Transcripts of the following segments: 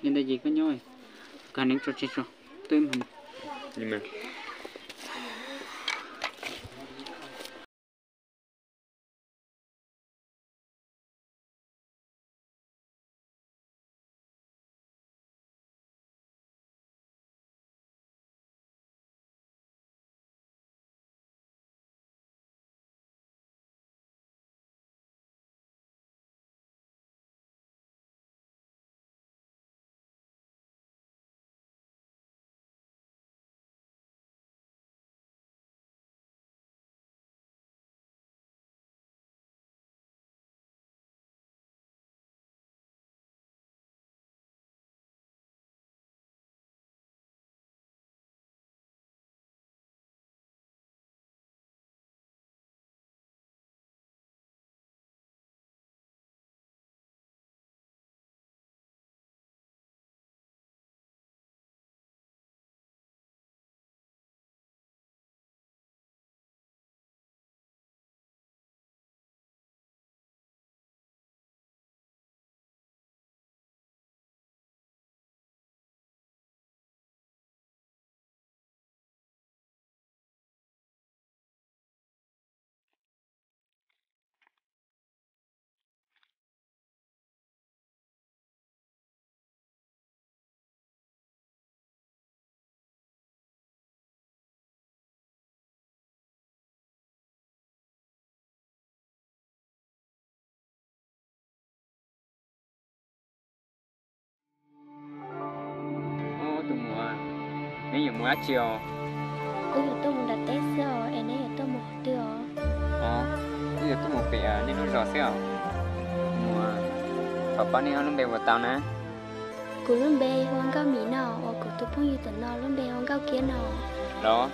Li ntawd ces koj nyob, kuv hais neeb tso tseg tso, twb mus. Tus muam, neb yuav mus dab tsi os? Kuv yuav tuaj mus nram teb xwb os, es neb yuav tuaj mus qhov twg os? Wb yuav tuaj mus pem nej lub zos xwb os. Muam, thov paub nej ob lub npe puas tau na? Kuv lub npe hu ua Nkauj Mim no, uas kuv tus phooj ywg tom no lub npe hu ua Nkauj Kiab no. Los.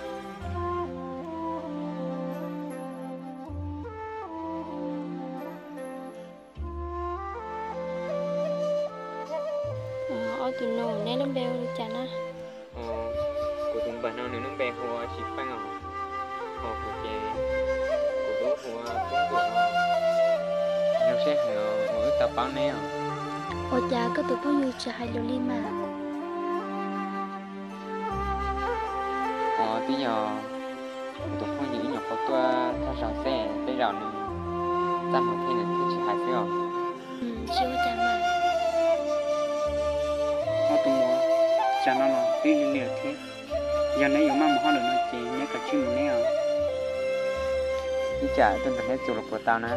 Ob tug no neb lub npe hu li cas na? Kuv tus npawg no nws lub npe hu ua Tsis Peej os, ho kuv ces kuv lub hu ua Tub Tuam no. Zoo siab heev os uas wb tau paub neb os. Ua cas koj tus phooj ywg tsis hais lus li mas? Os, twb yog kuv tus phooj ywg ib nyuam qhuav tuaj thawj zaug xwb, tej zaum nws txaj muag thiab nws thiaj tsis hais xwb os. Tsis ua cas mas. Ob tug muam, tsam no los twb lig lig lawm thiab, yog neb yuav maj mus hauj lwm no ces neb kav tsij mus neb os. Ib tsam tuaj nrog neb txuas los puas tau na?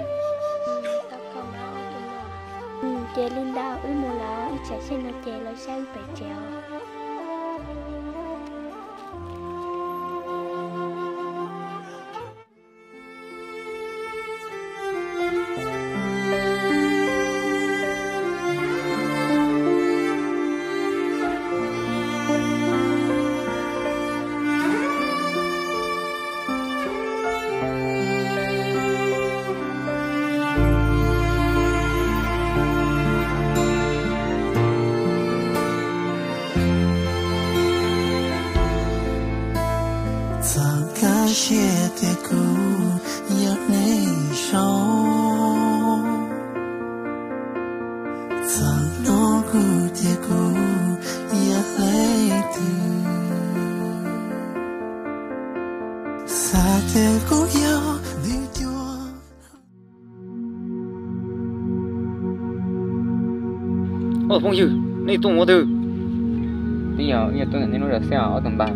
Ces li ntawd wb mus lawm, ib tsam seb no ces los saib wb pem tsev os. Txawm koj siab tias kuv yog neeg zoo, txawm hnov kuv tias kuv yog leej twg, xav tias kuv yog tus cuab. Ob phooj ywg, nej tuaj mus ua twg? Twb yog wb yuav tuaj ntawm nej lub zos xwb os ob tug npawg.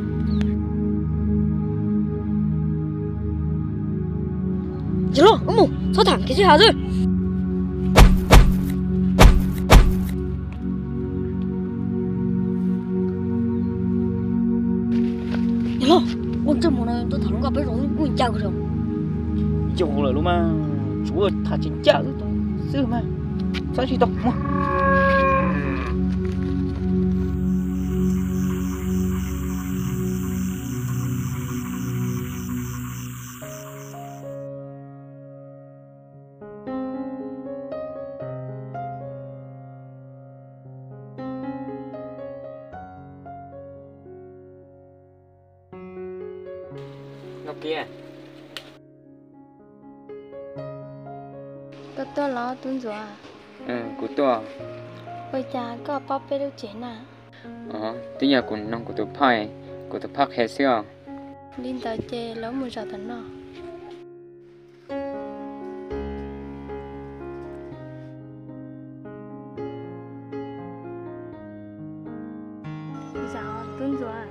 Yog los wb mus, txhob tham kev sib hav xwb. Yog los, ua ntsej muag no tuaj tham hluas nkauj peb zos kuj ncaj kawg. Yog lawm los mas, tsuav tham tsis ncaj wb xwb mas, txhob tsis tau mus. Nkauj Kiab. Koj tuaj los tub ntsuag? Kuv tuaj. Ua cas koj paub peb lub tsev na? Twb yog kuv nug kuv tus phauj, kuv tus phauj qhia xwb os. Li ntawd ces lawv mus zaum tom no. Zaum, tub ntsuag.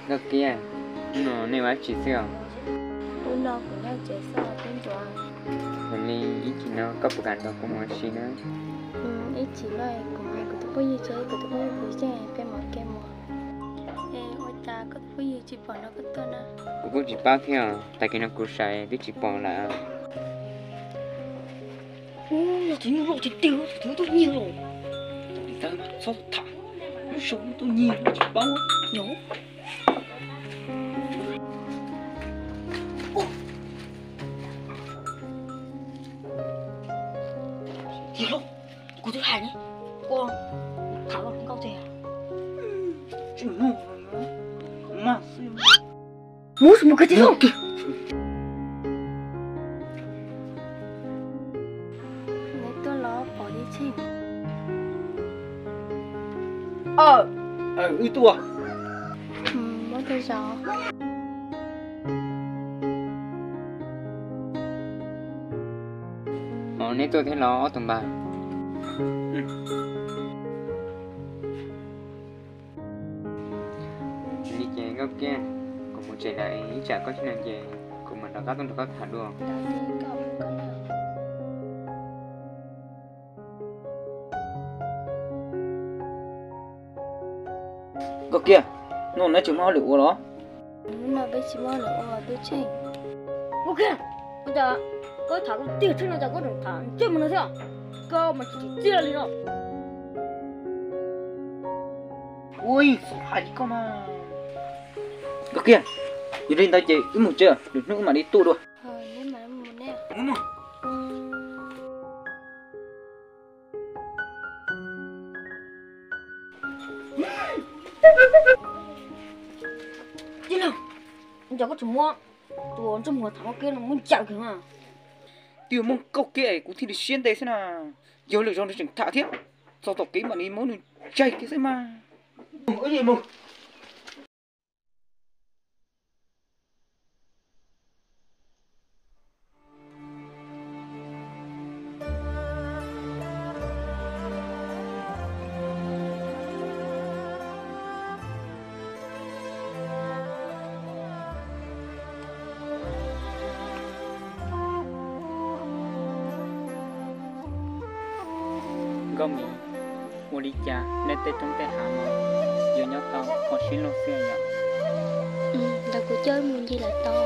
Nkauj Kiab, hnub no nej ua dab tsi xwb os? Hnub no kuv nyob tsev xwb os tub ntsuag. Ua li ib chim no koj puas kam nrog kuv mus ua si na? Ib chim no kuv mus kuv tus phooj ywg tsev, kuv tus phooj ywg kuv yeej peb mus kev mus. Es ua cas koj tus phooj ywg tsis pom nrog koj tuaj na? Kuv kuj tsis paub thiab, tag kis no kuv xav twb tsis pom lawm. Tus nyuj loj tiag tiag, tus tuaj nyiag los. Txhob tham, lub zoo tuaj nyiag tsis paub. Yog los, kuv twb hais ne, ua tham los nkauj tiag. Mus mus kwv tij. Neb tuaj los pom Yawg Tsheej? Wb tuaj. Muab tej zaum. Neb tuaj thiab los ob tug npawg? Li ces Nkauj Kiab, kuv mus tsev lawm, ib tsam koj tsis nyob ces kuv mam rov qab tuaj nrog koj tham dua. Nkauj Kiab, hnub no neb tsis muaj hauj lwm ua los? Hnub no peb tsis muaj hauj lwm ua, Yawg Tsheej. Nkauj Kiab, ua cas koj tham tiag thiab no, cas koj tseem tham ntsej muag no thiab? Koj mas tsis tsim txiaj li no. Ua ib txhij hais li koj mas. Nkauj Kiab, yog li ntawd ces wb mus tsev, lwm hnub wb mam li tuaj dua. Tij laug, ua cas koj tseem muab tus ntsej muag tham Nkauj Kiab no muab ncaws kiag na? Twb yog muaj Nkauj Kiab es kuv thiaj li siab ntev xwb na. Yog lwm zaus nws tseem tham thiab, txog tom kev mam li muab nws ncaws kiag xwb mas. Nkauj Mim, ua li cas nej tej roob tej hav no yuav nyob tau qhov sib luag xwb yom? Ntawd kuv coj mus ncig lawm tau.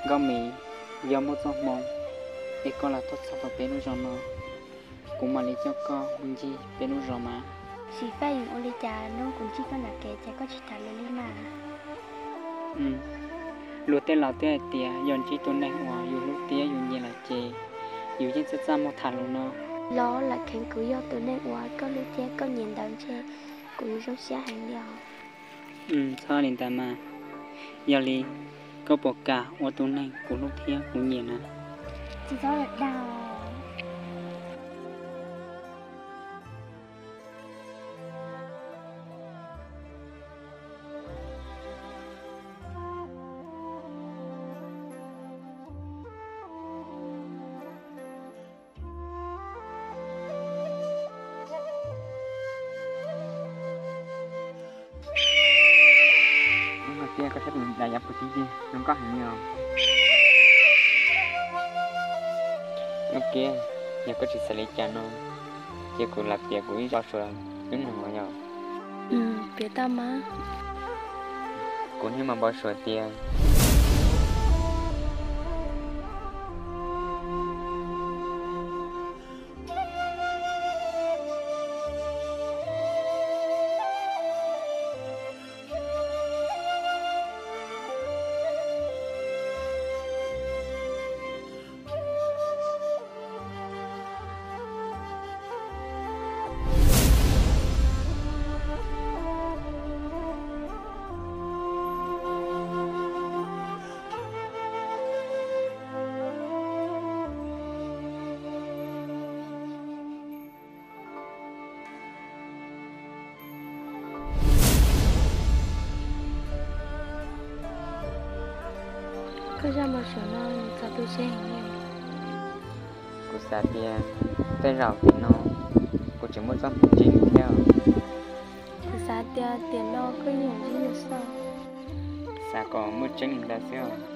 Nkauj Mim, yog muaj txoj hmoo es koj los tuaj txog tom peb lub zos no, kuv mam li coj koj mus ncig peb lub zos mas. Xim Faj, ua li cas hnub kuv ntsib koj nram kev ces koj tsis tham lus li mas? Luag tej laus twb hais tias yog ntsib tus neeg uas yus hlub thiab yus nyiam lawm ces yus yeej txaj txaj muag tham lus no. Los lam kheev kuv yog tus neeg uas koj hlub thiab koj nyiam ntawd ntshe kuv yuav zoo siab heev li os. Txhob li ntawd mas, yog li koj puas kam ua tus neeg kuv hlub thiab kuv nyiam na? Tsis txhob dag. Hnub no tias koj sab tus dam yav puag tib si zoo nkauj heev li os. Nkauj Kiab, yog koj tsis xav li cas no ces kuv lam piav kuv ib zaj suav rau nej mloog yom. Piav tau mas. Kuv niaj hnub mas npau suav tias Kuv xav tias tej zaum tiam no kuv tseem muaj txoj hmoo ntsib nws thiab. Kuv xav tias tiam no koj yeej ntsib nws xwb. Xav kom muaj tseeb li ntawd xwb.